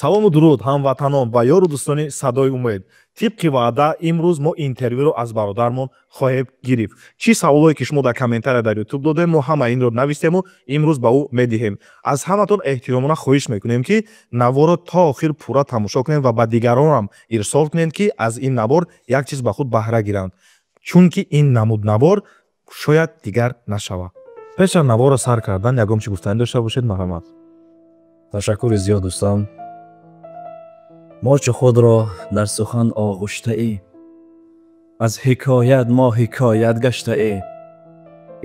Салому дуруд, ҳамватанон ва ёру дӯстони «Садои умед». Тибқи ваъда, имрӯз мо интервюро аз бародармон хоҳем гирифт. Чӣ саволое ки шумо дар комментария дар Ютуб додем, мо ҳама инро навистему имрӯз ба ӯ медиҳем. Аз ҳаматон эҳтиромона хоҳиш мекунем, ки наворро то охир пурра тамошо кунем ва ба дигаронам ирсол кунем, ки аз ин навор як чиз ба худ баҳра гиранд, чунки ин намуд навор шояд дигар нашавад. Пеш аз наворро сар кардан, ягон чӣ гуфтанӣ дошта бошед, марҳамат. Ташаккури зиёд, дӯстам. Мо чу худро дар сухан оғуштаӣ, аз ҳикоят мо ҳикоят гаштаӣ.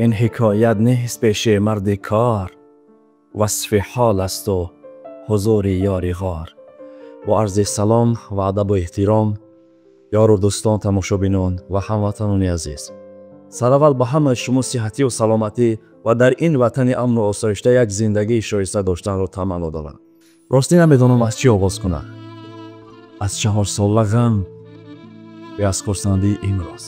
Ин ҳикоят нест пеши марди кор, васфи ҳол асту ҳузури ёри ғор. Бо арзи салом ва адабу эҳтиром, ёру дӯстон, тамошобинон ва ҳамватанони азиз, сараввал ба ҳамаи шумо сиҳатию саломатӣ ва дар ин ватани амну осоишта як зиндагии шоиста доштанро таманно дорам. Ростӣ, намедонам, аз чӣ оғоз кунам: аз чаҳорсола ғам ё аз хурсандии имрӯз.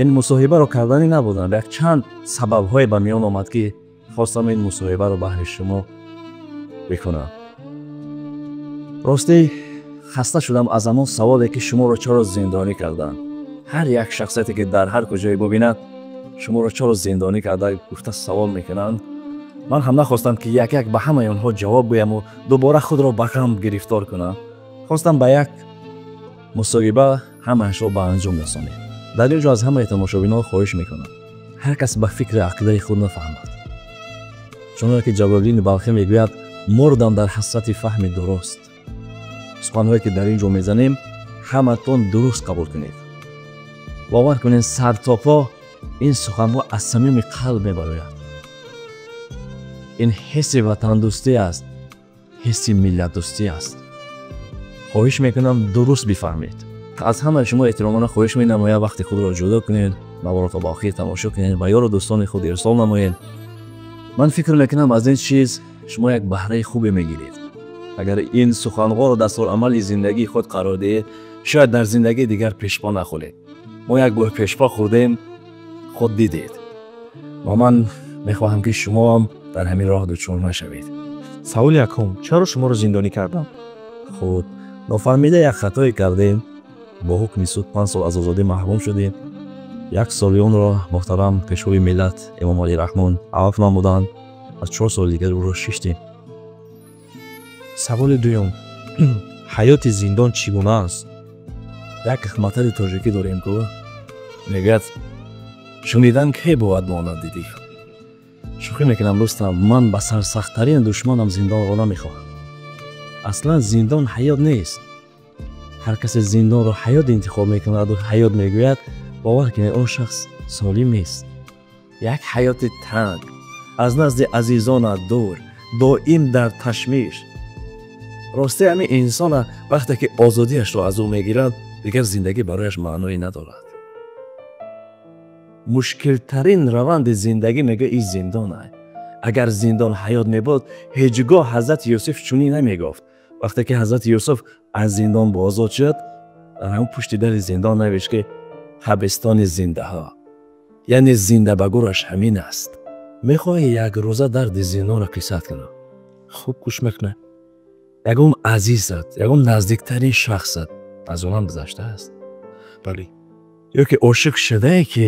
Ин мусоҳибаро карданӣ набудам, як чанд сабабҳое ба миён омад, ки хостам ин мусоҳибаро баҳри шумо бикунам. Ростӣ, хаста шудам аз ҳамон саволе, ки шуморо чаро зиндонӣ карданд. Ҳар як шахсияте, ки дар ҳар куҷое бубинад, шуморо чаро зиндонӣ карда гуфта савол мекунанд. Ман ҳам нахостам, ки як як ба ҳамаи онҳо ҷавоб гӯяму дубора худро ба ғам гирифтор кунам. Хостам ба як мусоҳиба ҳамаашро ба анҷом расонем. Дар ин ҷо аз ҳамаи тамошобинон хоҳиш мекунам, ҳар кас ба фикри ақидаи худ нафаҳмад. Чуноне ки Ҷалолиддини Балхӣ мегӯяд: «Мурдам дар ҳасрати фаҳми дуруст». Суханҳое, ки дар ин ҷо мезанем, ҳаматон дуруст қабул кунед. Бовар кунед, сартопо ин суханҳо аз самими қалб мебарояд. Ин ҳисси ватандӯстӣ аст, ҳисси миллатдӯстӣ аст. Хоҳиш мекунам, дуруст бифаҳмед. Аз ҳамаи шумо эҳтиромона хоҳиш менамоям, вақти худро ҷудо кунед, наворо то ба охир тамошо кунед ва ёру дӯстони худ ирсол намоед. Ман фикр мекунам, аз ин чиз шумо як баҳраи хубе мегиред. Агар ин суханҳоро дастурамали зиндагии худ қарор диҳед, шояд дар зиндагии дигар пешпо нахӯред. Мо як бор пешпо хӯрдем, худ дидед, ва ман мехоҳам, ки шумоам дар ҳамин роҳ дучор нашавед. Саволи якум: чаро шуморо зиндонӣ карданд? Худ нофаҳмида як хатое кардем. Бо ҳукми суд 5 сол аз озодӣ маҳрум шудем. Як соли онро муҳтарам Пешвои миллат Эмомалӣ Раҳмон афв намуданд. Аз 4 соли дигар ӯро шиштем. Саволи дуюм: ҳаёти зиндон чӣ гуна аст? Як матали тоҷикӣ дорем ку, мегӯяд: «Шунидан ке бувад монад дидӣ». Шӯхӣ мекунам, дӯстам. Ман ба сарсахттарин душманам зиндонро намехоҳам. Аслан зиндон ҳаёт нест. Ҳар касе зиндонро ҳаёт интихоб мекунаду ҳаёт мегӯяд, бовар кунед, он шахс солим нест. Як ҳаёти танг, аз назди азизонат дур, доим дар ташвиш. Рости, ҳамин инсона вақте ки озодиашро аз ӯ мегирад, дигар зиндагӣ барояш маъное надорад. Мушкилтарин раванди зиндагӣ, мегӯ, ин зиндон. Агар зиндон ҳаёт мебуд, ҳеҷ гоҳ ҳазрати Юсуф чунин намегуфт. Вақте ки ҳазрати Юсуф аз зиндон озод шуд, дар ҳамон пушти дари зиндон навишт, ки «Ҳабистони зиндаҳо», яъне зинда ба гӯраш ҳамин аст. Мехоҳӣ як рӯза дарди зиндонро қиссат кунам? Хуб, гӯш мекунем. Ягон азизат, ягон наздиктарин шахсат аз олам гузаштааст? Бале. Ё ки ошиқ шудае, ки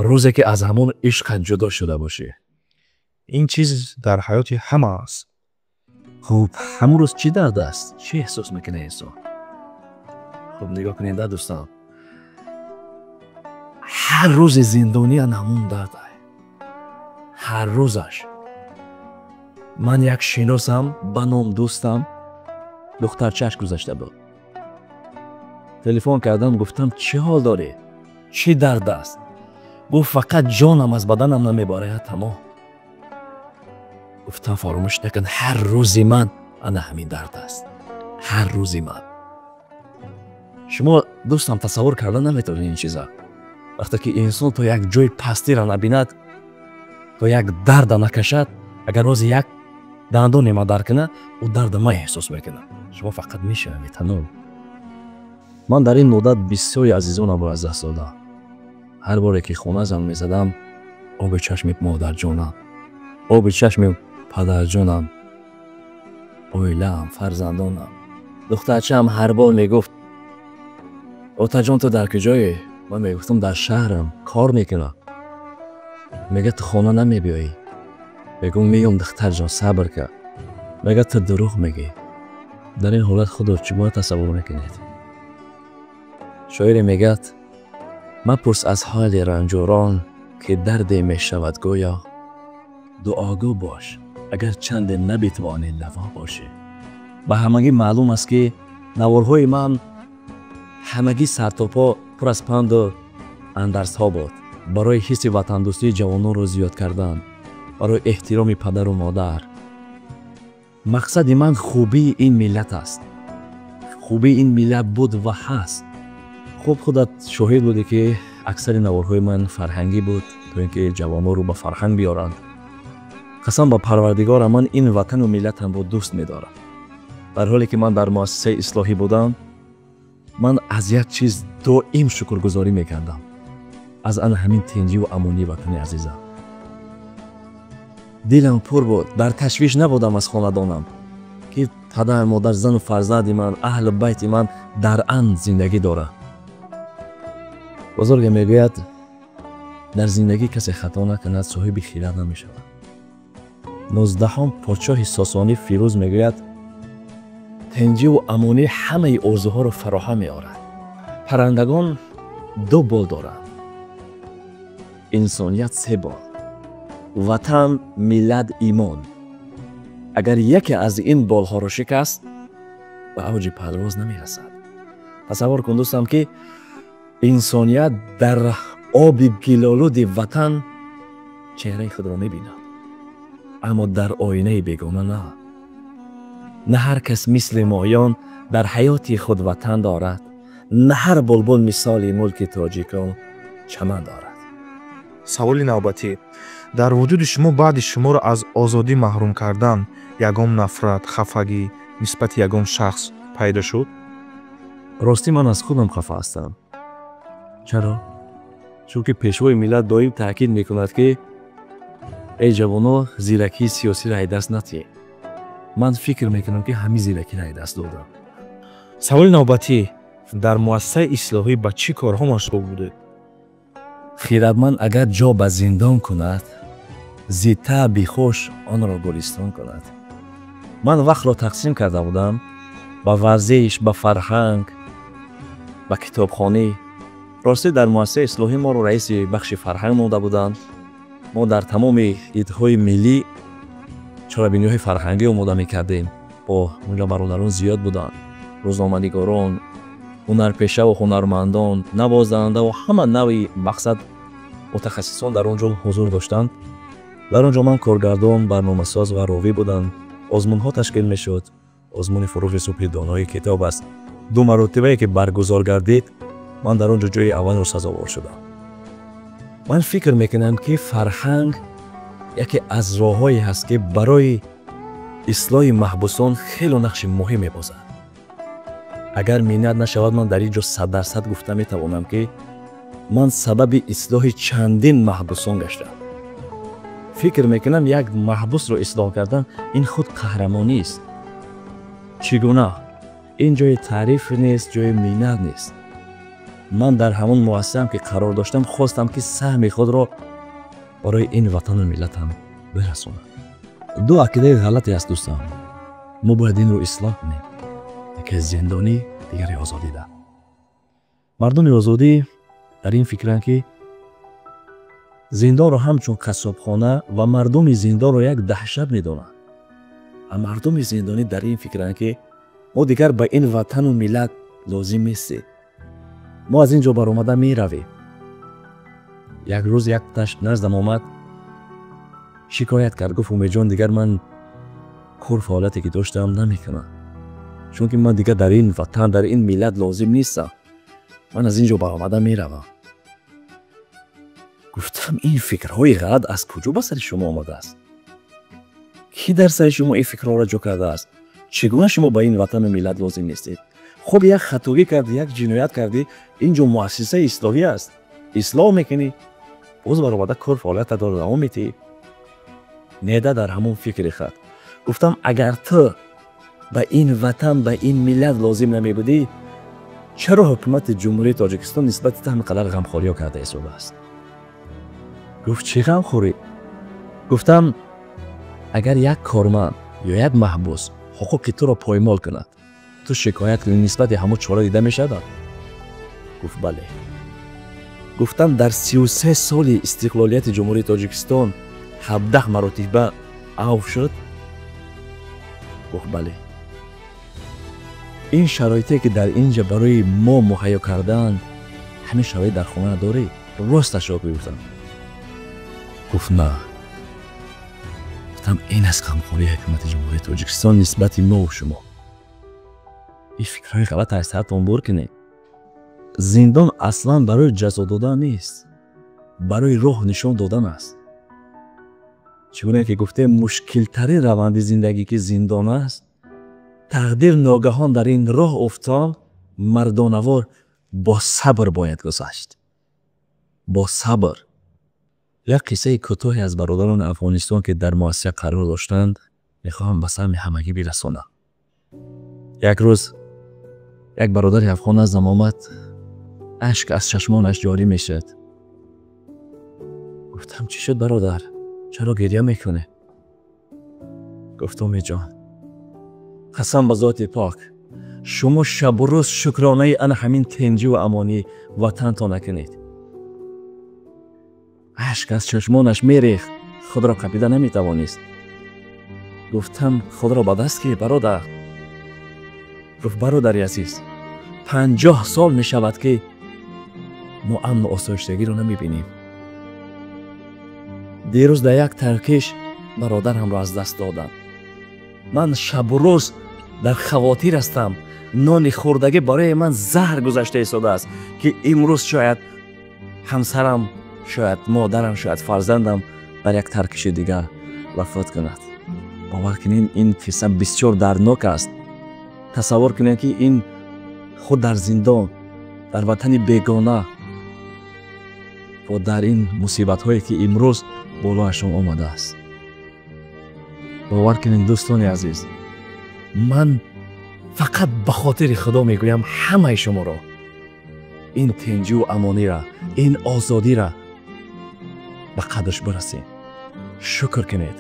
рӯзе ки аз ҳамон ишқат ҷудо шуда бошӣ? Ин чиз дар ҳаёти ҳама аст. Хуб, ҳамон рӯз чӣ дард аст, чӣ эҳсос мекунад инсон? Хуб, нигоҳ кунед, да, дӯстон, ҳар рӯзи зиндониан ҳамон дард, ҳар рӯзаш. Ман як шиносам ба ном дӯстам, духтарчааш гузашта буд. Телефон кардам, гуфтам: «Чӣ ҳол дорӣ, чӣ дард аст?» Гуфт: «Фақат ҷонам аз баданам намебарояд, тамом». Гуфтам: «Фаромӯш накун, ҳар рӯзи ман ана ҳамин дард аст, ҳар рӯзи ман». Шумо, дӯстам, тасаввур карда наметавонед ин чиза. Вақте ки инсон то як ҷои пастиро набинад, то як дарда накашад, агар рӯзи як дандоне ма дард кунад, ӯ дарда ман эҳсос мекунад, шумо фақат мешавед, тамом. Ман дар ин муддат бисёри азизонамро аз даст додам. Ҳар боре ки хона занг мезадам, оби чашми модарҷонам, оби чашми падарҷонам. Оилаам, фарзандонам, духтарчаам ҳар бор мегуфт: «Отаҷон, ту дар куҷое?» Ман мегуфтам: «Дар шаҳрам, кор мекунам». Мега: «Ту хона намебиёӣ?» Мегӯм: «Меём, духтарҷон, сабр кар». Мега: «Ту дурӯғ мегӯӣ». Дар ин ҳолат худро чӣ бояд тасаввур мекунед? Шоире мегӯяд: «Мапурс аз ҳоли ранҷурон, ки дарде мешавад гӯё, дуогӯ бош, агар чанде набитавонӣ наво бошӣ». Ба ҳамагӣ маълум аст, ки наворҳои ман ҳамагӣ сартопо пур аз панду андарсҳо буд барои ҳисси ватандӯстии ҷавононро зиёд кардан, барои эҳтироми падару модар. Мақсади ман хубии ин миллат аст. Хубии ин миллат буд ва ҳаст. Хуб, худат шоҳид будӣ, ки аксари наворҳои ман фарҳангӣ буд, то ин ки ҷавононро ба фарҳанг биёранд. Қасам ба Парвардигорам, ман ин ватану миллатамро дӯст медорам. Дар ҳоле ки ман дар муассисаи ислоҳӣ будам, ман аз як чиз доим шукргузорӣ мекардам: аз ана ҳамин тинҷиву амонии ватани азизам. Дилам пур буд, дар ташвиш набудам аз хонадонам, ки падар, модар, зану фарзанди ман, аҳлу байти ман дар амн зиндагӣ дорад. Бузурге мегӯяд: «Дар зиндагӣ касе хато накунад, соҳиби хирад намешавад». 19-ҳум подшоҳи Сосонӣ Фирӯз мегӯяд: «Тинҷиву амонӣ ҳамаи орзуҳоро фароҳам меорад. Паррандагон ду бол доранд, инсоният се бол: ватан, миллат, имон. Агар яке аз ин болҳоро шикаст, ба авҷи парвоз намерасад». Тасаввур кун, дӯстам, ки инсоният дар оби гилолуди ватан чеҳраи худро мебинад, аммо дар оинаи бегона на. На ҳар кас мисли моён дар ҳаёти худ ватан дорад, на ҳар булбул мисоли мулки тоҷикон чаман дорад. Саволи навбатӣ: дар вуҷуди шумо баъди шуморо аз озодӣ маҳрум кардан ягон нафрат, хафагӣ нисбати ягон шахс пайдо шуд? Ростӣ, ман аз худам хафа ҳастам. Чаро? Чунки Пешвои миллат доим таъкид мекунад, ки эй ҷавоно, зиракии сиёсиро ай даст натиҳед. Ман фикр мекунам, ки ҳамин зиракиро ай даст додам. Саволи навбатӣ: дар муассисаи ислоҳӣ ба чӣ корҳо машғул будед? Хирадманд агар ҷо ба зиндон кунад, зи таъби хуш онро гулистон кунад. Ман вақтро тақсим карда будам ба варзиш, ба фарҳанг, ба китобхонӣ. Ростӣ, дар муассисаи ислоҳӣ моро раиси бахши фарҳанг монда буданд. Мо дар тамоми идҳои миллӣ чорабиниҳои фарҳангӣ омода мекардем. Бо онҷо бародарон зиёд буданд, рӯзноманигорон, ҳунарпешаву ҳунармандон, навозандаву ҳама навъи мақсад мутахассисон дар он ҷо ҳузур доштанд. Дар он ҷо ман коргардон, барномасоз ва ровӣ будам. Озмунҳо ташкил мешуд. Озмуни «Фурӯғи субҳи донои китоб аст» ду маротибае ки баргузор гардид, ман дар он ҷо ҷои аввалро сазовор шудам. Ман фикр мекунам, ки фарҳанг яке аз роҳҳое ҳаст, ки барои ислоҳи маҳбусон хело нақши муҳим мебозад. Агар миннат нашавад, ман дар ин ҷо 100% гуфта метавонам, ки ман сабаби ислоҳи чандин маҳбусон гаштам. Фикр мекунам, як маҳбусро ислоҳ кардан ин худ қаҳрамонист. Чӣ гуна? Ин ҷои таъриф нест, ҷои миннат нест. Ман дар ҳамон муассисаам ки қарор доштам, хостам, ки саҳми худро барои ин ватану миллатам бирасонам. Ду ақидаи ғалате аст, дӯстам, мо бояд инро ислоҳ кунем: яке зиндонӣ, дигаре озодида. Мардуми озодӣ дар ин фикранд, ки зиндонро ҳамчун қассобхона ва мардуми зиндонро як даҳшат медонанд, ва мардуми зиндонӣ дар ин фикранд, ки мо дигар ба ин ватану миллат лозим нестем, мо аз ин ҷо баромада меравем. Як рӯз якташ наздам омад, шикоят кард, гуфт: «Умедҷон, дигар ман кор фаъолияте ки доштам намекунам, чунки ман дигар дар ин ватан, дар ин миллат лозим нестам, ман аз ин ҷо баромада меравам». Гуфтам: «Ин фикрҳои ғалат аз куҷо ба сари шумо омадааст? Кӣ дар сари шумо ин фикрҳоро ҷо кардааст? Чӣ гуна шумо ба ин ватану миллат лозим нестед? Хуб, як хатогӣ кардӣ, як ҷиноят кардӣ, ин ҷо муассисаи ислоҳӣ аст, ислоҳ мекунӣ, боз баромада кор фаъолиятатро давом медиҳӣ». Неда, дар ҳамон фикри хат. Гуфтам: «Агар ту Ба ин ватан, ба ин миллат лозим намебудӣ, чаро ҳукумати Ҷумҳурии Тоҷикистон нисбати ту ҳамин қадар ғамхориҳо карда истодааст? Гуфт: чӣ ғамхорӣ? Гуфтам: агар як корманд ё як маҳбус ҳуқуқи туро поймол кунад, ту шикоят кунӣ, нисбати ҳамон чора дида мешавад? Гуфт: бале. Гуфтам: дар 33 соли истиқлолияти Ҷумҳурии Тоҷикистон 17 маротиба афв шуд? Гуфт: бале. Ин шароите ки дар ин ҷа барои мо муҳайё кардаанд, ҳамин шароит дар хона надорӣ? Росташро гуфтам. Гуфт: на. Гуфтам: ин аст ғамхории ҳукумати Ҷумҳурии Тоҷикистон нисбати мову шумо. Ин фикрҳои ғалат аз саратон бур кунед. Зиндон аслан барои ҷазо додан нест, барои роҳ нишон додан аст. Чӣ гуна ки гуфтем, мушкилтарин раванди зиндагӣ ки зиндон аст, тақдир ногаҳон дар ин роҳ уфтон, мардонавор бо сабр бояд гузашт, бо сабр. Як қиссаи кӯтоҳе аз бародарони Афғонистон, ки дар муассиса қарор доштанд, мехоҳам ба самъи ҳамагӣ бирасонам. Як рӯз як бародари афғон наздам омад, ашк аз чашмонаш ҷорӣ мешуд. Гуфтам: чӣ шуд, бародар, чаро гирья мекунӣ? Гуфт: Умедҷон, қасам ба зоти пок, шумо шабу рӯз шукронаи ана ҳамин тинҷиву амонии ватантон накунед. Ашк аз чашмонаш мерехт, худро қапида наметавонист. Гуфтам: худро ба даст гир, бародар. Гуфт: бародари азиз, 50 сол мешавад, ки мо амну осоиштагиро намебинем. Дирӯз дар як таркиш бародарамро аз даст додам. Ман шабу рӯз дар хавотир ҳастам. Нони хӯрдагӣ барои ман заҳр гузашта истодааст, ки имрӯз шояд ҳамсарам, шояд модарам, шояд фарзандам бар як таркиши дигар вафот кунад. Бовар кунед, ин қисса бисёр дарднок аст. Тасаввур кунед, ки ин худ дар зиндон, дар ватани бегона ва дар ин мусибатҳое ки имрӯз болоашон омадааст. Бовар кунед, дӯстони азиз, ман фақат ба хотири Худо мегӯям ҳамаи шуморо: ин тинҷиву амонира, ин озодира ба қадрш бирасед, шукр кунед.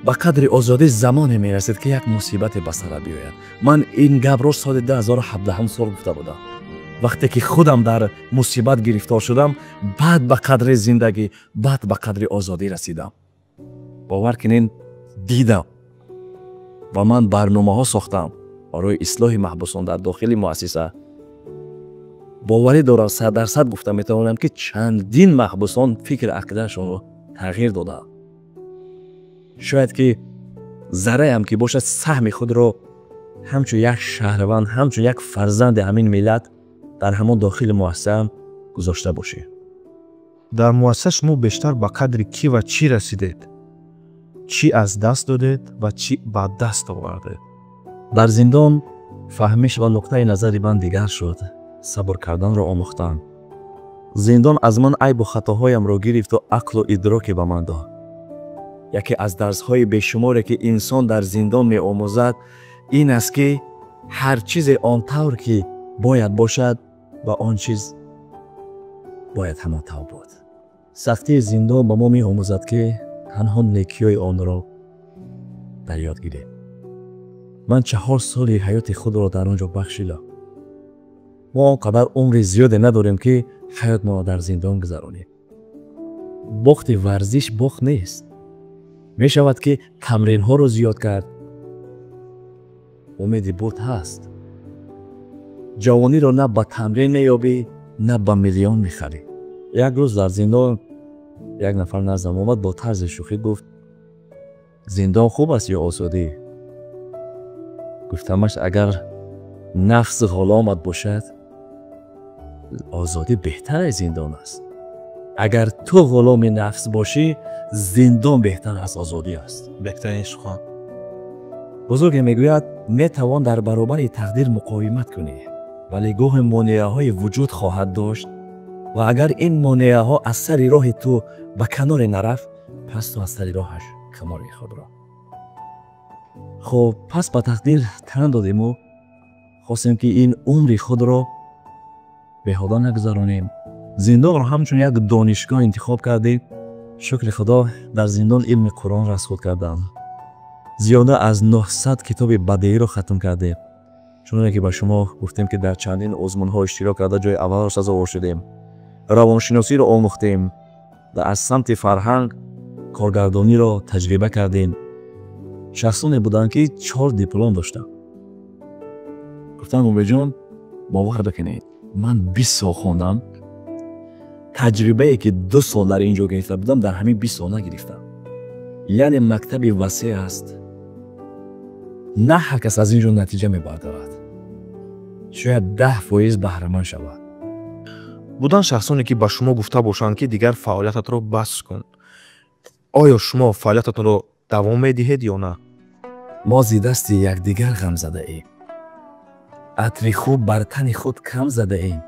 Ба қадри озодӣ замоне мерасед, ки як мусибате ба сара биёяд. Ман ин гапро соли 2017 сол гуфта будам, вақте ки худам дар мусибат гирифтор шудам, баъд ба қадри зиндагӣ, баъд ба қадри озодӣ расидам. Бовар кунед, дидам ва ман барномаҳо сохтам барои ислоҳи маҳбусон дар дохили муассиса. Боварӣ дорам, 100% гуфта метавонам, ки чандин маҳбусон фикр ақидаашонро тағйир доданд. Шояд ки зарраям ки бошад, саҳми худро ҳамчун як шаҳрванд, ҳамчун як фарзанди ҳамин миллат дар ҳамон дохили муассисаам гузошта бошӣ. Дар муассиса шумо бештар ба қадри кӣ ва чӣ расидед? Чӣ аз даст додед ва чӣ ба даст овардед? Дар зиндон фаҳмиш ва нуқтаи назари ман дигар шуд. Сабр карданро омӯхтам. Зиндон аз ман айбу хатоҳоямро гирифту ақлу идроке ба ман дод. Яке аз дарсҳои бешуморе, ки инсон дар зиндон меомӯзад, ин аст, ки ҳар чизе он тавр ки бояд бошад ва он чиз бояд ҳамон тавр буд. Сахтии зиндон ба мо меомӯзад, ки танҳо некиҳои онро дар ёд гирем. Ман 4 соли ҳаёти худро дар он ҷо бахшидам. Мо он қадар умри зиёде надорем, ки ҳаётмонро дар зиндон гузаронем. Бохти варзиш бохт нест. Мешавад, ки тамринҳоро зиёд кард. Умеди бурд ҳаст. Ҷавониро на ба тамрин меёбӣ, на ба миллион мехарӣ. Як рӯз дар зиндон як нафар наздам омад, бо тарзи шӯхӣ гуфт: зиндон хуб аст ё озодӣ? Гуфтамаш: агар нафс ғуломат бошад, озодӣ беҳтар аз зиндон аст. Агар ту ғуломи нафс бошӣ, зиндон беҳтар аз озодӣ аст. Беҳтарин сухан. Бузурге мегӯяд: метавон дар баробари тақдир муқовимат кунӣ, вале гоҳе монеаҳое вуҷуд хоҳад дошт ва агар ин монеаҳо аз сари роҳи ту ба каноре нарафт, пас ту аз сари роҳаш камори худро. Хуб, пас ба тақдир тан додему хостем, ки ин умри худро беҳуда нагузаронем. Зиндонро ҳамчун як донишгоҳ интихоб кардем. Шукри Худо, дар зиндон илми Қуръон расход кардам. Зиёда аз 900 китоби бадеиро хатм кардем. Чуноне ки ба шумо гуфтем, ки дар чандин озмунҳо иштирок карда, ҷои аввалро сазовор шудем. Равоншиносиро омӯхтем ва аз самти фарҳанг коргардониро таҷриба кардем. Шахсоне буданд, ки чор диплом доштанд. Гуфтанд: «Умедҷон, бовар бикунед, ман 20 сол хондам, таҷрибае ки 2 сол дар ин ҷо гирифта будам, дар ҳамин 20 сол нагирифтам». Яъне мактаби васеъ аст. На ҳар кас аз ин ҷо натиҷа мебардорад, шояд 10% баҳраманд шавад. Буданд шахсоне, ки ба шумо гуфта бошанд, ки дигар фаъолиятатро бас кун. Оё шумо фаъолиятатонро давом медиҳед ё на? Мо зи дасти якдигар ғам задаем, атри хуб бар тани худ кам задаем.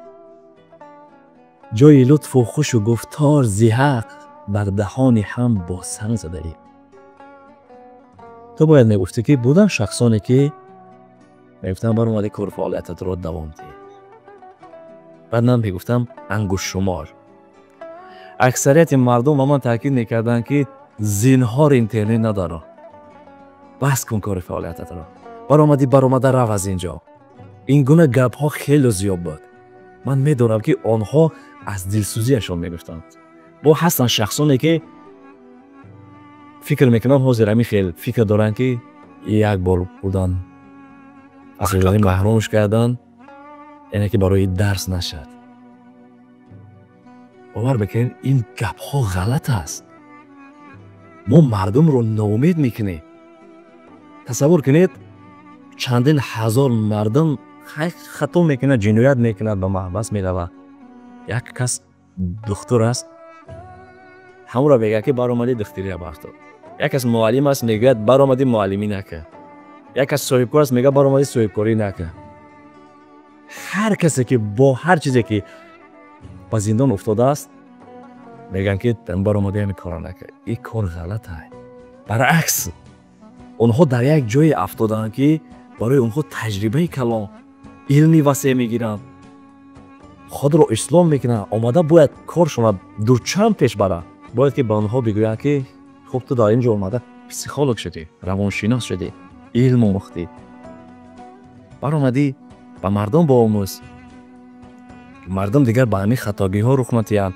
Ҷои лутфу хушу гуфтор зи ҳақ бар даҳони ҳам бо санг задаем. Ту бояд мегуфтӣ, ки буданд шахсоне, ки мегуфтанд: «Баромади, кор фаъолиятатро давом диҳ». Баъд ман мегуфтам: ангуштшумор. Аксарияти мардум ба ман таъкид мекарданд, ки зинҳор интернет надоро, бас кун кори фаъолиятатро, баромадӣ, баромада рав аз ин ҷо. Ин гуна гапҳо хеле зиёд буд. Ман медонам, ки онҳо аз дилсӯзиашон мегуфтанд. Бо ҳастанд шахсоне, ки фикр мекунам, ҳозир ҳамин хел фикр доранд, ки як бор будан, аз озодӣ маҳрумш кардан, яъне ки барои дарс нашад. Бовар бикунед, ин гапҳо ғалат аст. Мо мардумро ноумед мекунем. Тасаввур кунед, чандин ҳазор мардум хато мекунад, ҷиноят мекунад, ба маҳбас меравад. Як кас духтур аст, ҳамонро мегӯяд, ки баромадӣ, духтурия бартор. Як кас муаллим аст, мегӯяд: «Баромадӣ, муаллимӣ накард». Як кас соҳибкор аст, мегӯяд: «Баромадӣ, соҳибкорӣ накард». Ҳар касе ки бо ҳар чизе ки ба зиндон уфтодааст, мегӯянд, ки баромадӣ, ҳамин корро накард. Ин кор ғалат ай. Баръакс, онҳо дар як ҷое афтодаанд, ки барои онҳо таҷрибаи калон, илми васеъ мегиранд, худро ислоҳ мекунанд, омада бояд коршона дучанд пеш барад. Бояд ки ба онҳо бигӯянд, ки хуб, ту дар ин ҷо омада психолог шудӣ, равоншинос шудӣ, илм омӯхтӣ, баромадӣ, ба мардум боомӯз. Мардум дигар ба ҳамин хатогиҳо рух натиҳанд.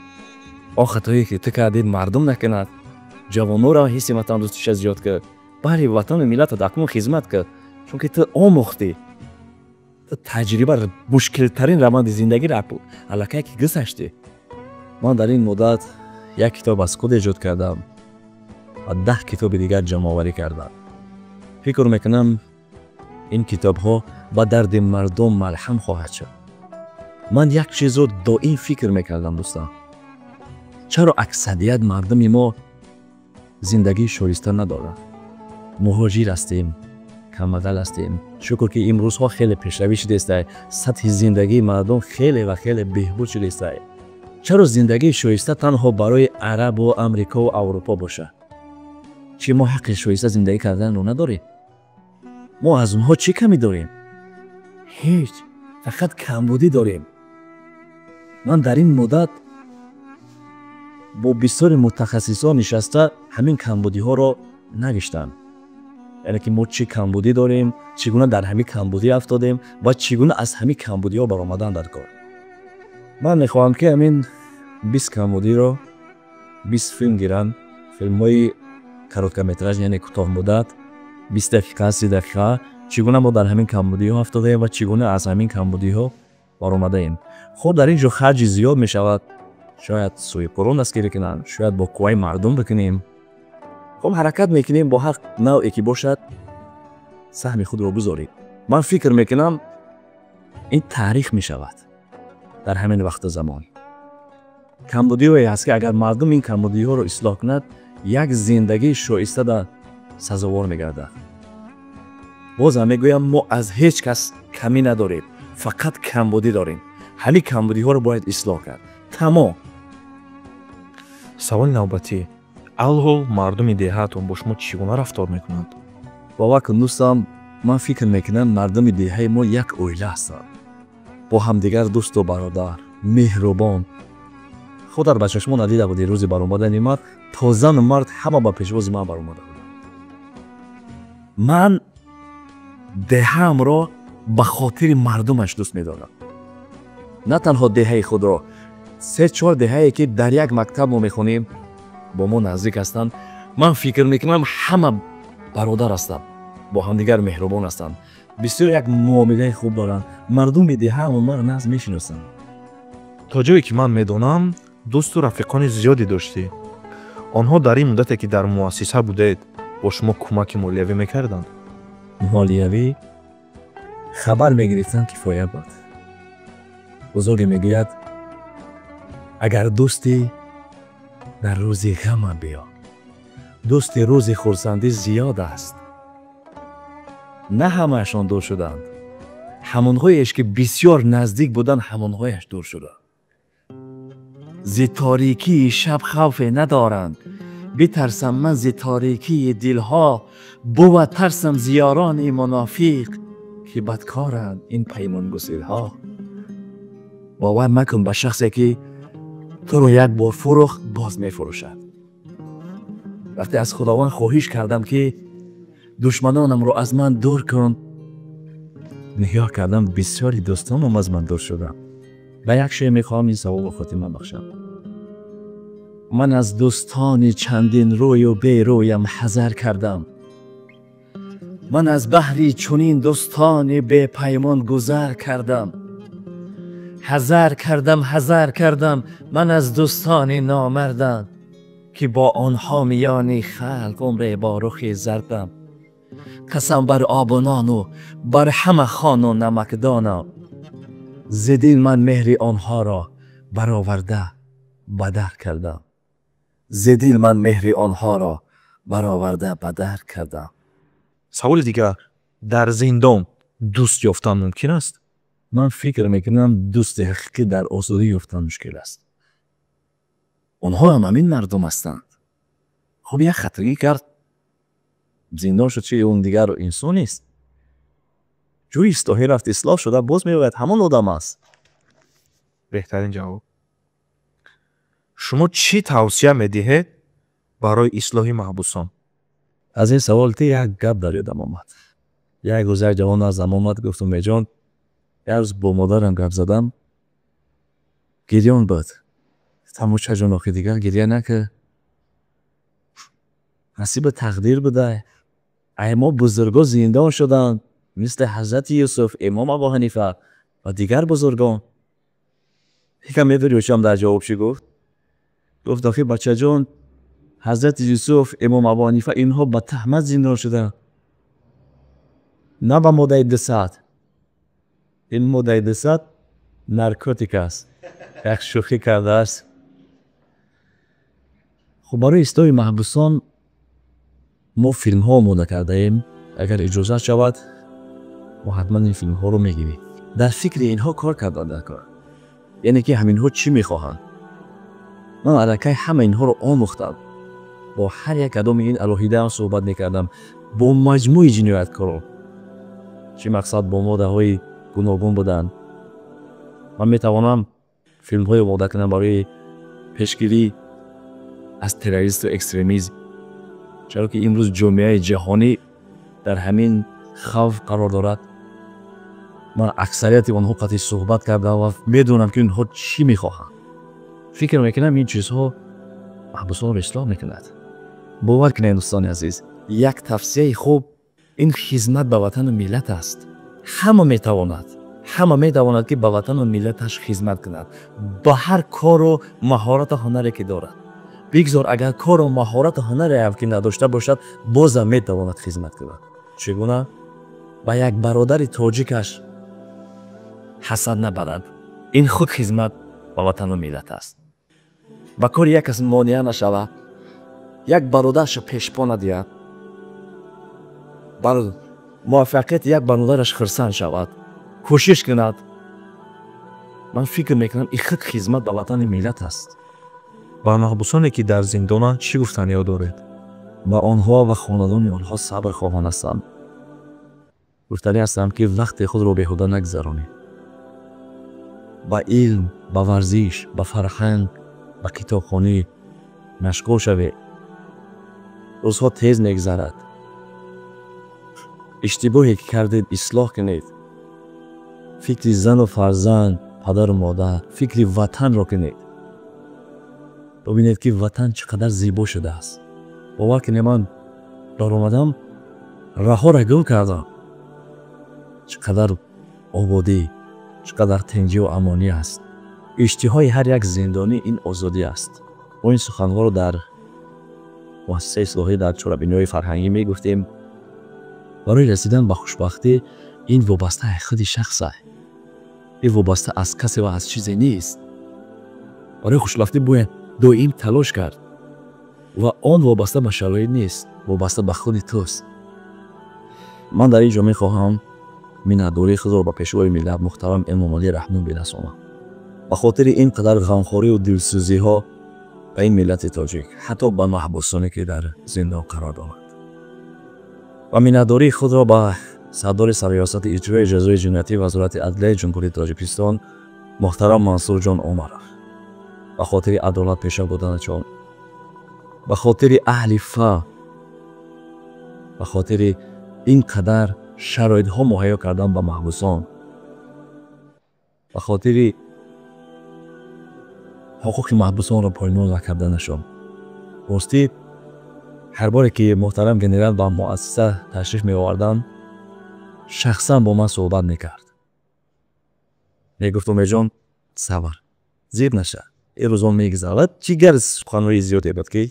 Он хатое ки ту кардӣ, мардум накунад. Ҷавононро ҳисси ватандӯстиша зиёд кард, баҳри ватану миллатат акнун хизмат кард, чунки ту омӯхтӣ, ту таҷриба, мушкилтарин раванди зиндагиро аллакай ки гузаштӣ. Ман дар ин муддат як китоб аз худ эҷод кардам ва 10 китоби дигар ҷамъоварӣ кардам. Фикр мекунам, ин китобҳо ба дарди мардум малҳам хоҳад шуд. Ман як чизро доим фикр мекардам, дӯстон: чаро аксарият мардуми мо зиндагии шоиста надорад? Муҳоҷир ҳастем, камбағал ҳастем. Шукр, ки имрӯзҳо хеле пешравӣ шудааст, сатҳи зиндагии мардум хеле ва хеле беҳбуд шудааст. Чаро зиндагии шоиста танҳо барои арабу Амрикову Аврупо бошад? Чӣ, мо ҳаққи шоиста зиндагӣ карданро надорем? Мо аз онҳо чӣ камӣ дорем? Ҳеҷ, фақат камбудӣ дорем. Ман дар ин муддат бо бисёри мутахассисон нишаста, ҳамин камбудиҳоро навиштам, яъне ки мо чӣ камбудӣ дорем, чӣ гуна дар ҳамин камбудӣ афтодем ва чӣ гуна аз ҳамин камбудиҳо баромадан дар кор. Ман мехоҳам, ки ҳамин 20 камбудиро 20 филм гиранд, филмҳои короткометраж, яъне кӯтоҳмуддат, 20 дақиқа, 30 дақиқа, чӣ гуна мо дар ҳамин камбудиҳо афтодаем ва чӣ гуна аз ҳамин камбудиҳо баромадаем. Хуб, дар ин ҷо харҷи зиёд мешавад. Шояд соҳибкорон дастгирӣ кунанд, шояд бо қувваи мардум бикунем. Хуб, ҳаракат мекунем, бо ҳар навъе ки бошад, саҳми худро бигзорем. Ман фикр мекунам, ин таърих мешавад. Дар ҳамин вақту замон камбудиҳое ҳаст, ки агар мардум ин камбудиҳоро ислоҳ кунад, як зиндагии шоиста дар сазовор мегардад. Бозам мегӯям, мо аз ҳеҷ кас камӣ надорем, фақат камбудӣ дорем. Ҳамин камбудиҳоро бояд ислоҳ кард, тамом. Саволи навбатӣ: алҳол мардуми деҳаатон бо шумо чӣ гуна рафтор мекунанд? Бовар кун, дӯстам, ман фикр мекунам, мардуми деҳаи мо як оила ҳастанд, бо ҳамдигар дӯсту бародар, меҳрубон. Худат ба чашмо надида будӣ, рӯзи баромадани ман то зану мард ҳама ба пешвози ман баромада буданд. Ман деҳаамро ба хотири мардумаш дӯст медорам. На танҳо деҳаи худро, се-чор деҳае, ки дар як мактаб мо мехонем, бо мо наздик ҳастанд. Ман фикр мекунам, ҳама бародар ҳастанд, бо ҳамдигар меҳрубон ҳастанд, бисёр як муомилаи хуб доранд. Мардуми деҳаамон маро нағз мешиносанд. То ҷое ки ман медонам, дӯсту рафиқони зиёде доштӣ. Онҳо дар ин муддате, ки дар муассиса будед, бо шумо кӯмаки молиявӣ мекарданд? Молиявӣ хабар мегирифтан кифоя буд. Бузурге мегӯяд: агар дӯстӣ, дар рӯзи ғамам биё, дӯсти рӯзи хурсандӣ зиёд аст. На ҳамаашон дур шуданд, ҳамонҳоеш, ки бисёр наздик буданд, ҳамонҳояш дур шуданд. Зи торикии шаб хавфе надоранд, битарсам ман зи торикии дилҳо, бувад тарсам зи ёрони мунофиқ, ки бадкоранд ин паймонгусилҳо. Бовар макун ба шахсе, ки туро як бор фурӯхт, боз мефурӯшад. Вақте аз Худованд хоҳиш кардам, ки душманонамро аз ман дур кун, нигоҳ кардам, бисёри дӯстонам аз ман дур шуданд. Ба як шеър мехоҳам ин саволро хотима бахшам. Ман аз дӯстони чандин рӯю берӯям ҳазар кардам, ман аз баҳри чунин дӯстони бепаймон гузар кардам. Ҳазар кардам, ҳазар кардам ман аз дӯстони номардам, ки бо онҳо миёни халқ умре бо рухи зардам. Қасам бар обу нону бар ҳама хону намакдонам, зи дил ман меҳри онҳоро бароварда бадар кардам. Зи дил ман меҳри онҳоро бароварда бадар кардам. Саволи дигар: дар зиндон дӯст ёфтан мумкин аст? Ман фикр мекунам, дӯсти ҳақиқӣ дар озодӣ ёфтан мушкил аст. Онҳо ҳам ҳамин мардум ҳастанд. Хуб, як хатогӣ кард, зиндон шуд, чи он дигар инсон нест? Ҷои ислоҳӣ рафт, ислоҳ шуда, боз меояд, ҳамон одам аст. Беҳтарин ҷавоб. Шумо чӣ тавсия медиҳед барои ислоҳи маҳбусон? Аз ин савол ти як гап дар ёдам омад. Як рӯз як ҷавон наздам омад, гуфт: «Умедҷон, як рӯз бо модарам гап задам, гирён буд». Гуфтам: «Учаҷон, охи дигар гирья накар, насиби тақдир буда. Ай мо бузурго зиндон шуданд, мисли ҳазрати Юсуф, имом Абу Ҳанифа ва дигар бузургон». Ҳикам медори, очам дар ҷавоб чӣ гуфт? Гуфт: «Охи, бачаҷон, ҳазрати Юсуф, имом Абу Ҳанифа, инҳо ба таҳмат зиндон шуданд, на ба моддаи 200. Ин моддаи 200 наркотик аст». Як шӯхӣ кардааст. Хуб, барои ислоҳи маҳбусон мо филмҳо омода кардаем. Агар иҷозат шавад, мо ҳатман ин филмҳоро мегирем. Дар фикри инҳо кор кардан дар кор, яъне ки ҳаминҳо чӣ мехоҳанд. Ман аллакай ҳама инҳоро омӯхтам, бо ҳар як кадоми ин алоҳидаам суҳбат мекардам, бо маҷмӯи ҷинояткорон, чӣ мақсад бо моддаҳои гуногун буданд. Ман метавонам филмҳое омода кунам барои пешгирӣ аз террористу экстремизм, чаро ки имрӯз ҷомеаи ҷаҳонӣ дар ҳамин хавф қарор дорад. Ман аксарияти онҳо қатъи суҳбат кардам ва медонам, ки инҳо чӣ мехоҳанд. Фикр мекунам, ин чизҳо маҳбусонро ислоҳ мекунад. Бовар кунед, дӯстони азиз, як тавсияи хуб ин хизмат ба ватану миллат аст. Ҳама метавонад, ҳама метавонад, ки ба ватану миллаташ хизмат кунад ба ҳар кору маҳорату ҳунаре, ки дорад. Бигзор агар кору маҳорату ҳунареам ки надошта бошад, бозам метавонад хизмат кунад. Чӣ гуна? Ба як бародари тоҷикаш ҳасад набарад, ин худ хизмат ба ватану миллат аст. Ба кори як кас монеа нашавад, як бародарашо пешпо надиҳад, бар муваффақияти як бародараш хурсанд шавад, кӯшиш кунад. Ман фикр мекунам, ин худ хизмат ба ватани миллат аст. Ба маҳбусоне, ки дар зиндонанд, чӣ гуфтаниё доред? Ба онҳо ва хонадони онҳо сабр хоҳон ҳастам. Гуфтанӣ ҳастам, ки вақти худро беҳуда нагзаронед. Ба илм, ба варзиш, ба фарҳанг, ба китобхонӣ машғул шавед. Рӯзҳо тез мегзарад. Иштибоҳе ки кардед, ислоҳ кунед. Фикри зану фарзанд, падару модар, фикри ватанро кунед. Бубинед, ки ватан чӣ қадар зебо шудааст. Бовар кунед, ман баромадам, раҳоро гум кардам. Чӣ қадар ободӣ, чӣ қадар тинҷиву амонӣ аст. Иштиҳои ҳар як зиндонӣ ин озодӣ аст. Мо ин суханҳоро дар муассисаи ислоҳӣ, дар чорабиниҳои фарҳангӣ мегуфтем. Барои расидан ба хушбахтӣ ин вобаста аз худи шахс аст, ин вобаста аз касе ва аз чизе нест. Барои хушбахтӣ бояд доим талош кард ва он вобаста ба шароит нест, вобаста ба худи туст. Ман дар ин ҷо мехоҳам миннатдории худро ба Пешвои миллат муҳтарам Эмомалӣ Раҳмон бирасонам ба хотири ин қадар ғамхориву дилсӯзиҳо ба ин миллати тоҷик, ҳатто ба маҳбусоне, ки дар зиндон қарор доранд, ва миннатдории худро ба сардори Сарриёсати иҷрои ҷазои ҷиноятии Вазорати адлияи Ҷумҳурии Тоҷикистон муҳтарам Мансурҷон Умаров ба хотири адолатпеша буданашон, ба хотири аҳли фаҳм, ба хотири ин қадар шароитҳо муҳайё кардан ба маҳбусон, ба хотири ҳуқуқи маҳбусонро поймол накарданашон. Ростӣ, ҳар боре ки муҳтарам генерал ба муассиса ташриф меоварданд, шахсан бо ман суҳбат мекард. Мегуфт: «Умедҷон, сабр, зиқ наша, ин рӯзон мегузарад». Ҷигар суханҳои зиёде буд, ки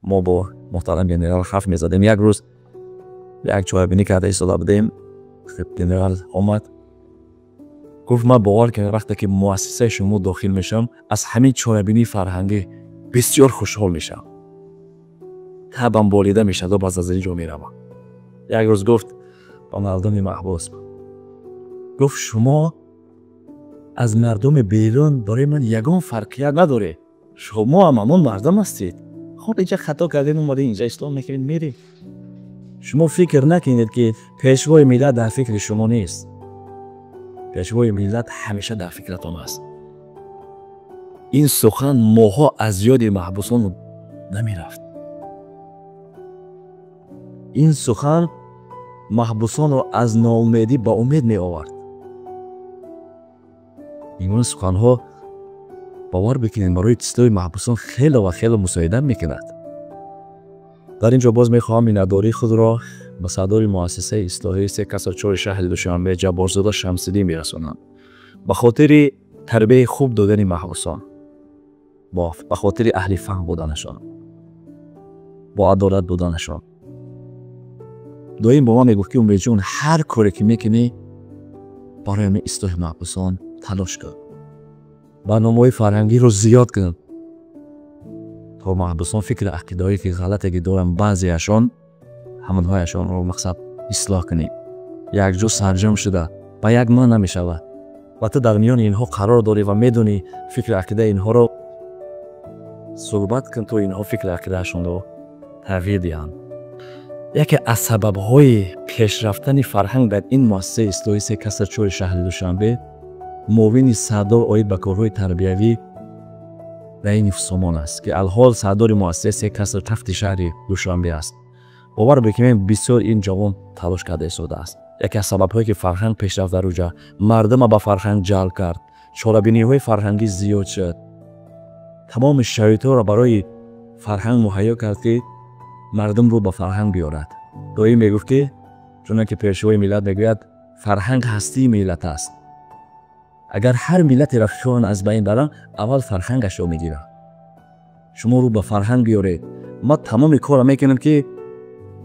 мо бо муҳтарам генерал ҳарф мезадем. Як рӯз як чорабинӣ карда истода будем, генерал омад, гуфт: «Ман бовар кунед, вақте ки муассисаи шумо дохил мешавам, аз ҳамин чорабинии фарҳангӣ бисёр хушҳол мешавам, табам болида мешавад, баъд аз ин ҷо меравам». Як рӯз гуфт ба мардуми маҳбус, гуфт: «Шумо аз мардуми берун барои ман ягон фарқият надоред, шумо ҳам ҳамон мардум ҳастед. Хоб, инҷа хато кардем, омадем инҷа, ислоҳ мекунед, мерем. Шумо фикр накунед, ки Пешвои миллат дар фикри шумо нест. Пешвои миллат ҳамеша дар фикратон аст». Ин сухан моҳҳо аз ёди маҳбусон намерафт. Ин сухан маҳбусонро аз ноумедӣ ба умед меовард. Ин гуна суханҳо, бовар бикунед, барои ислоҳи маҳбусон хеле ва хеле мусоидат мекунад. Дар ин ҷо боз мехоҳам миннатдории худро ба сардори муассисаи ислоҳии се каср чори шаҳри Душанбе Ҷабборзода Шамсиддин бирасонам ба хотири тарбияи хуб додани маҳбусон, ба хотири аҳли фаҳм буданашон, бо адолат буданашон. Доим бо ман мегуфт, ки «Умедҷон, ҳар коре ки мекунӣ, барои ҳамин ислоҳи маҳбусон талош кун, барномаҳои фарҳангиро зиёд кун, то маҳбусон фикри ақидаҳое ки ғалате ки доранд баъзеашон, ҳамонҳояшонро мақсад ислоҳ кунӣ. Якҷо сарҷам шуда ба як ман намешавад ва ту дар миёни инҳо қарор дорӣ ва медонӣ фикри ақидаи инҳоро. Суҳбат кун, то инҳо фикри ақидаашонро тағйир диҳанд». Яке аз сабабҳои пешрафтани фарҳанг дар ин муассисаи ислоҳии се каср чори шаҳри Душанбе муовини сардор оид ба корҳои тарбиявӣ Раинов Сомон аст, ки алҳол сардори муассисаи се каср ҳафти шаҳри Душанбе аст. Бовар бикунем, бисёр ин ҷавон талош карда истодааст. Яке аз сабабҳое ки фарҳанг пешрафт дар уҷа, мардума ба фарҳанг ҷалб кард, чорабиниҳои фарҳангӣ зиёд шуд, тамоми шароитҳоро барои фарҳанг муҳайё кард, ки мардумро ба фарҳанг биёрад. Доим мегуфт, ки чуноне ки Пешвои миллат мегӯяд, фарҳанг ҳастии миллат аст. Агар ҳар миллатеро хоҳанд аз байн баранд, аввал фарҳангашро мегиранд. Шумо рӯ ба фарҳанг биёред, ман тамоми корро мекунам, ки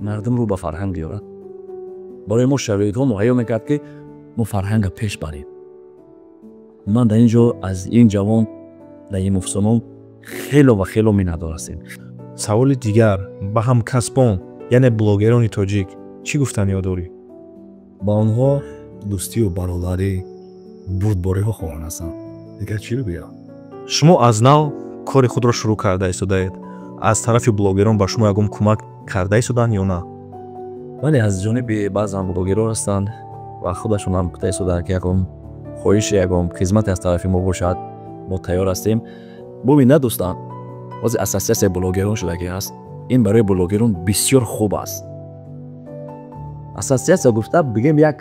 мардум рӯ ба фарҳанг биёрад. Барои мо шароитҳо муҳайё мекард, ки мо фарҳанга пеш барем. Ман дар ин ҷо аз ин ҷавон Наимов Сомон хело ва хело миннатдор ҳастем. Саволи дигар: ба ҳамкасбон, яъне блогерони тоҷик, чӣ гуфтаниё дорӣ? Ба онҳо дӯстию бародарӣ, бурдбориҳо хоҳон ҳастам. Дигар чӣ бигӯям? Шумо аз нав кори худро шурӯъ карда истодаед. Аз тарафи блогерон ба шумо ягон кӯмак карда истоданд ё на? Бале, аз ҷониби баъзан блогерон ҳастанд ва худашон ҳам гуфта истоданд, ки ягон хоҳиши, ягон хизмате аз тарафи мо бошад, мо тайёр ҳастем. Бубинед, дӯстан, ҳозир ассотсиатсияи блогерон шудагӣ аст. Ин барои блогерон бисёр хуб аст. Ассотсиатсия гуфта бигем, як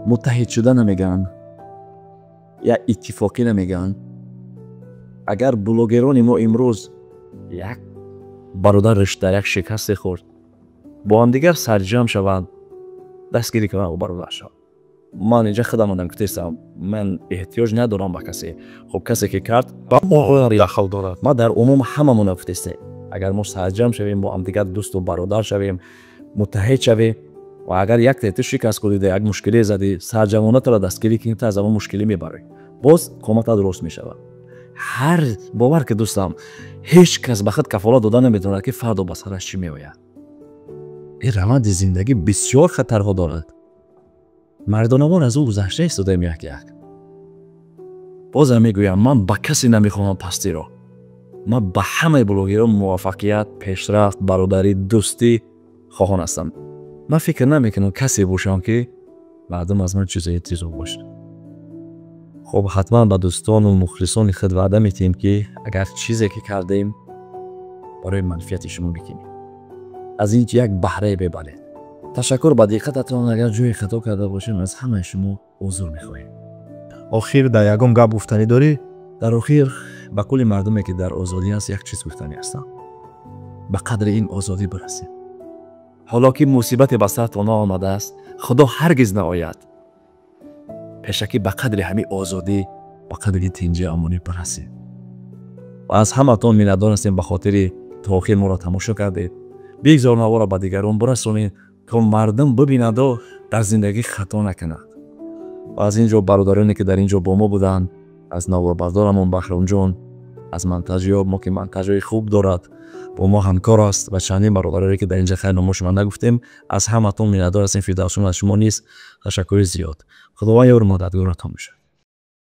муттаҳид шуда намегӯянд, як иттифоқӣ намегӯянд. Агар блогерони мо имрӯз як бародараш дар як шикасте хӯрд, бо ҳамдигар сарҷамъ шаванд, дастгирӣ кунанд бародарашон. Ман инҷа худам гуфтаистам, ман эҳтиёҷ надорам ба касе. Хуб, касе ки кард, ба мо дахл дорад. Ма дар умум ҳамамона гуфтаистем, агар мо сарҷамъ шавем, бо ҳамдигар дӯсту бародар шавем, муттаҳид шавем ва агар як ту шикаст хӯрида, як мушкиле задӣ, сарҷамъона туро дастгирӣ кунем, ту аз ҳамон мушкилӣ мебарӣ, боз қоматат рост мешавад. Ҳар бовар ки, дӯстам, ҳеҷ кас ба худ кафолат дода наметавонад, ки фардо ба сараш чӣ меояд. Ин раванди зиндагӣ бисёр хатарҳо дорад. Мардонавор аз ӯ гузашта истодаем як як. Бозам мегӯям, ман ба касе намехоҳам пастиро. Ман ба ҳамаи блогерон муваффақият, пешрафт, бародарӣ, дӯстӣ хоҳон ҳастам. Ман фикр намекунам касе бошам, ки мардум аз ман чизе интизор бошад. Хуб, ҳатман ба дӯстону мухлисони худ ваъда метиҳем, ки агар чизе ки кардем, барои манфиати шумо мекунем, аз ин як баҳрае бибаред. Ташаккур ба диққататон. Агар ҷое хато карда бошем, аз ҳамаи шумо узр мехоҳем. Охир дар ягон гап гуфтанӣ дорӣ? Дар охир ба кулли мардуме, ки дар озодӣ аст, як чиз гуфтанӣ ҳастам: ба қадри ин озодӣ бирасед. Ҳоло ки мусибате ба сартон наомадааст, Худо ҳаргиз наояд, пешакӣ ба қадри ҳамин озодӣ, ба қадри тинҷи амонӣ бирасед. Ва аз ҳаматон миннатдор ҳастем ба хотири то охир моро тамошо кардед. Бигзор наворо ба дигарон бирасонед, то мардум бибинаду дар зиндагӣ хато накунад. Ва аз ин ҷо бародароне, ки дар ин ҷо бо мо буданд, аз наворбардорамон Баҳромҷон, аз монтажёр мо, ки монтажҳои хуб дорад, бо мо ҳамкор аст, ва чандин бародароне, ки дар инҷа хайр номошон нагуфтем, аз ҳаматон миннатдор ҳастем. Фирдавсҷон, аз шумо низ ташаккури зиёд. Худованд ёру мададгоратон бошад.